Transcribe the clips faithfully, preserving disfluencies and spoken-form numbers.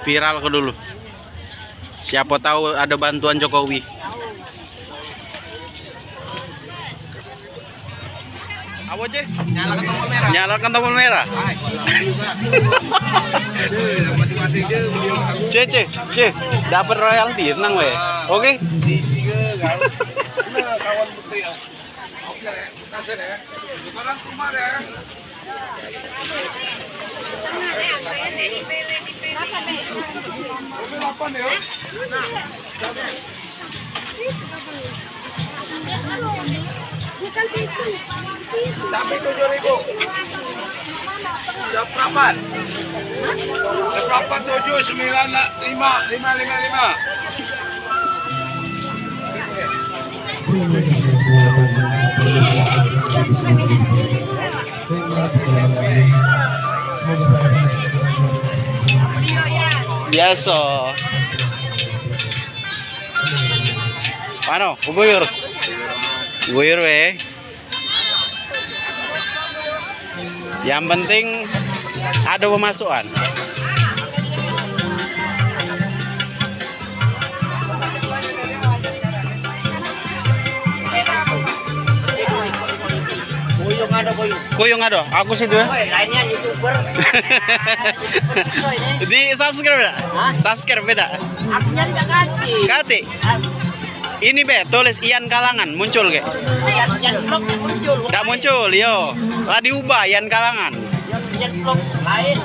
Viral ke dulu. Siapa tahu ada bantuan Jokowi. Apa, Ceh? Nyalakan tombol merah. Nyalakan tombol merah. Ceh, Ceh, Ceh, dapat royalti, tenang weh. Oke? Nah, kawan putri ya. Oke, kasih ya. Sekarang keluar ya. Sampai tujuh ribu. Jam berapa? Jam berapa? Tujuh, sembilan, lima, lima, lima, lima. Biaso. Mano, buguyur. Buguyur weh. Yang penting ada pemasukan. Kuyung ada, kuyung. Kuyung ada. Aku situ ya. Woi, lainnya YouTuber. Di subscribe dak? Hah? Subscribe dak? Aku nyari dak ganti. Ganti. Ini be tulis Ian Kalangan muncul ke? Ian, Ian Vlog dak muncul. Dak muncul, yo. Lah diubah Ian Kalangan. Ian, Ian Vlog lain.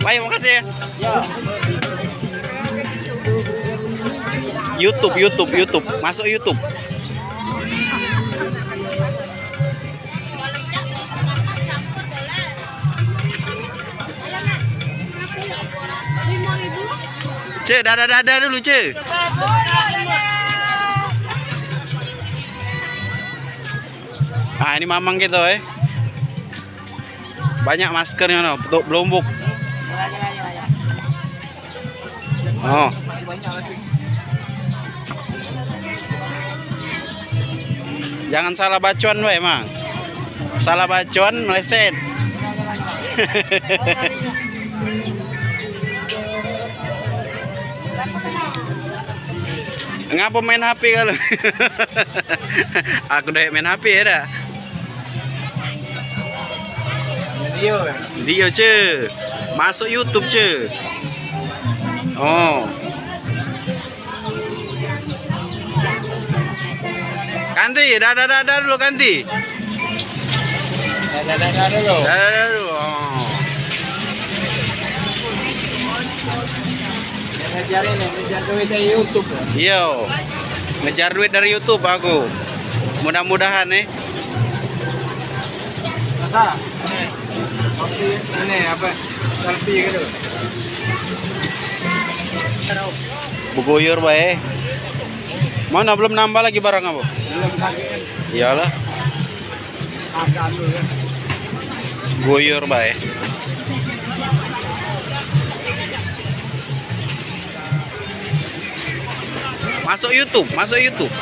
Baik, makasih ya. Yo. YouTube, YouTube, YouTube. Masuk YouTube. Cek, dadah-dadah dulu, Cek. Ah, ini mamang kita, eh. Banyak maskernya, no, untuk belombok. Oh. Jangan salah bacuan bae, Mang. Salah bacuan meleset. Ngapo main H P kalu? Aku dah main H P ya dah. Video, ya? Video, Ce. Masuk YouTube, Ce. Oh. Kanti, dah, dah, dah, dah dulu, Kanti. Dah, dah, dah, dah dulu. Dah, dah, dah dulu. Oh. Ngejar ini, ngejar duit dari YouTube, ya? Iyo. Ngejar duit dari YouTube aku. Mudah-mudahan, eh. Masa? Ini apa? Selfie gitu. Beguyur bae. Mana belum nambah lagi barang apa? Belum lagi. Iyalah. Ada dulu ya. Guyur bae. Masuk YouTube, masuk YouTube.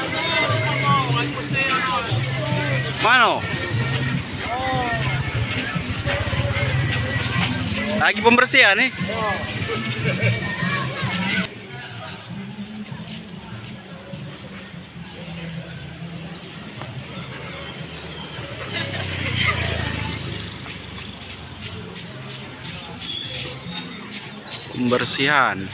Mano? Lagi pembersihan nih. Pembersihan.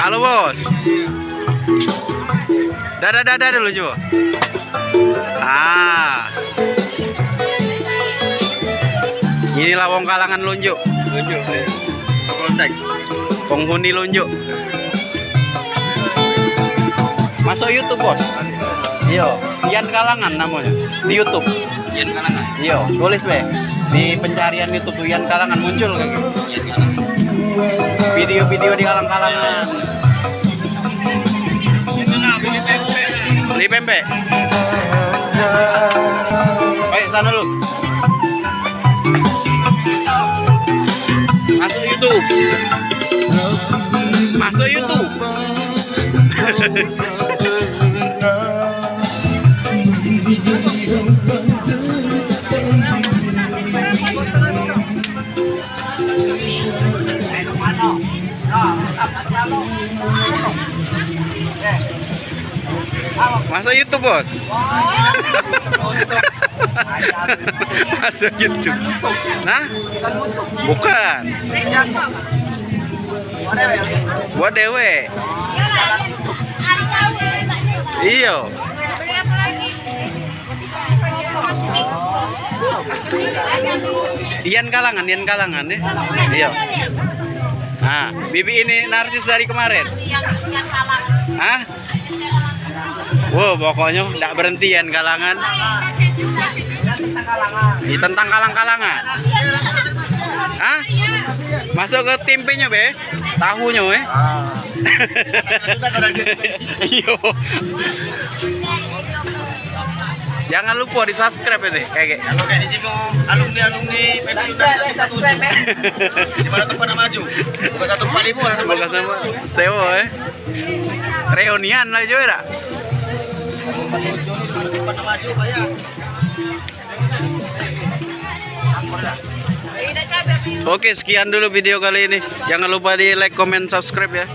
Halo, Bos. Dadah, dadah dulu, coba. Ah. Inilah wong kalangan Lunjuk. Lunjuk, ya. Kontak. Penghuni Lunjuk. Masuk YouTube, Bos. Iyo, Ian Kalangan namanya di YouTube. Ian Kalangan. Iyo, tulis be. Di pencarian YouTube tu Ian Kalangan muncul kagek. Ian Kalangan. Video-video di kalang-kalangan. Beli pempek. Baik, sana dulu. Masuk YouTube. Masuk YouTube. Masuk YouTube, Bos. Masuk YouTube. Nah, bukan. Buat dewek. Iyo. Ian Kalangan, Ian Kalangan, ya. Iyo. Nah, Bibi ini narsis dari kemarin. Hah? Wow, pokoknya ndak berhenti Ian Kalangan. Ini tentang kalang-kalangan. Hah? Masuk ke tim P-nya, be? Tahunyo, eh? Ah. Iyo. Jangan lupa di-subscribe ini, kayak gitu. Kalau kayak di Jinggo, alumni-alumni pensiunan satu tujuh. Di mana tempat nak maju? Bukan satu empat lima, satu empat lima. Bukan sama, sewa, eh. Reunian lah juga dak? Tempat nak maju, banyak. Oke, sekian dulu video kali ini. Jangan lupa di like, comment, subscribe ya.